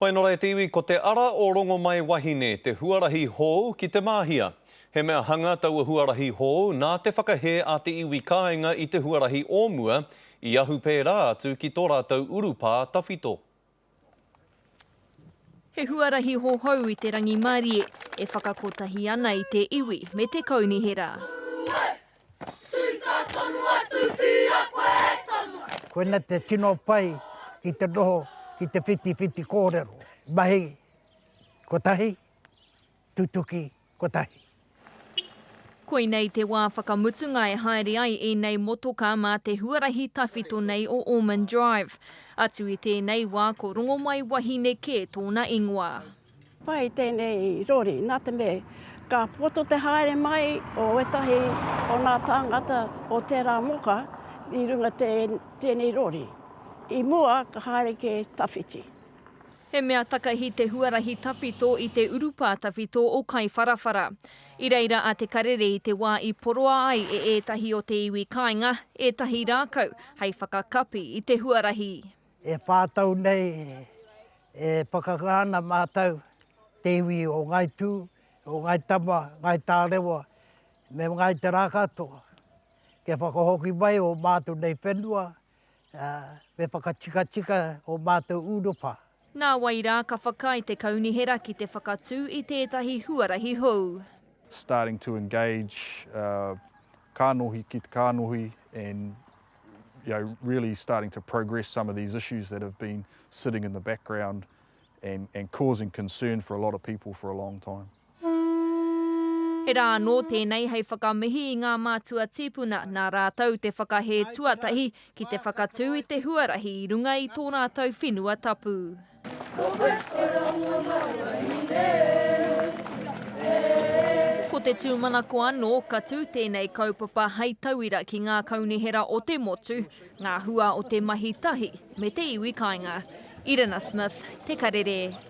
Whainora e te iwi, ko te ara o Rongomaiwahine te huarahi hou ki Te Māhia. He mea hanga taua huarahi hou nā te whakahē a te iwi kāinga i te huarahi o mua i ahu pērā atu ki tō rātou urupā tawhito. He huarahi hohou i te rangimārie e whakakotahi ana i te iwi me te kaunihera. Koina te tino pai ki te noho ki te whitiwhiti kōrero. Mahi kotahi, tutuki kotahi. Koinei te wā whakamutunga e haere ai ēnei motokā mā te huarahi tawhito nei o Ormond Drive. Atu i tēnei wā ko Rongomaiwahine kē tōna ingoa. Pai tēnei rori, nā te mea ka poto te haere mai o ētahi o nā tāngata o tērā moka i runga tēnei rori. I mua ka haere kē tawhiti. He mea takahi te huarahi tawhito i te urupā tawhito o Kaiwharawhara. I reira a Te Karere i te wā i poroa ai e ētahi o te iwi kāinga ētahi rākau hei whakakapi i te huarahi. E whā tau nei E whakanga ana mātou, te iwi o Ngāi Tū, o Ngāi Tama, Ngāi Tārewa, me Ngāi Te Rā katoa, kia whakahoki mai ō mātou nei whenua, me whakatikatika ō mātou urupā. Nāwai rā ka whakaae te kaunihera ki te whakatū i tētahi huarahi hou. Starting to engage kānohi ki te kānohi and you know, really starting to progress some of these issues that have been sitting in the background and, and causing concern for a lot of people for a long time. He rā anō tēnei hei whakamihi i ngā mātua tīpuna nā rātou te whakahē tuatahi ki te whakatū i te huarahi i runga i tō rātou whenua tapu. Ko te tūmanako anō, ka tū tēnei kaupapa hei tauira ki ngā kaunihera o te motu, ngā hua o te mahi tahi me te iwi kāinga. Irina Smith, Te Karere.